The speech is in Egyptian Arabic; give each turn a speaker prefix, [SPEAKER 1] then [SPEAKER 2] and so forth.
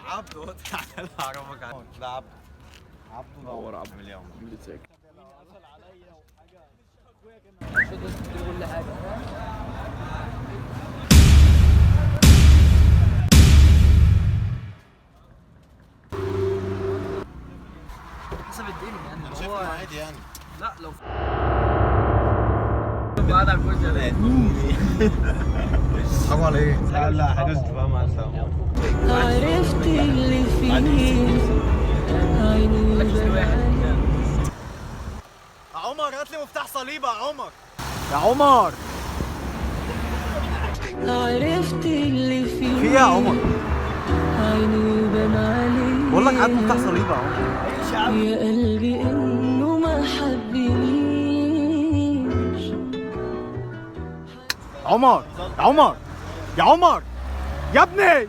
[SPEAKER 1] عبده تعالى اعرفك عليه. ده عبده. عبده
[SPEAKER 2] نور عبده.
[SPEAKER 1] عامل ايه يا عمر؟
[SPEAKER 3] كل حاجة. حسب الدنيا يعني.
[SPEAKER 1] انا شايف
[SPEAKER 3] هو
[SPEAKER 1] انه عادي يعني.
[SPEAKER 3] لا لو قاعد على الكرسي ده.
[SPEAKER 1] حرام عليك. لا لا حجزت بقى مع السلامة.
[SPEAKER 4] عرفت اللي فيه عيني
[SPEAKER 3] واحد.
[SPEAKER 1] يا عمر هات لي مفتاح صليبه يا عمر. يا عمر
[SPEAKER 4] عرفت اللي فيه
[SPEAKER 1] في ايه يا عمر؟
[SPEAKER 4] عيني بان عليه.
[SPEAKER 1] بقول لك هات مفتاح صليبه يا عمر.
[SPEAKER 4] يا قلبي انه ما حبنيش.
[SPEAKER 1] عمر يا عمر يا عمر يا ابني.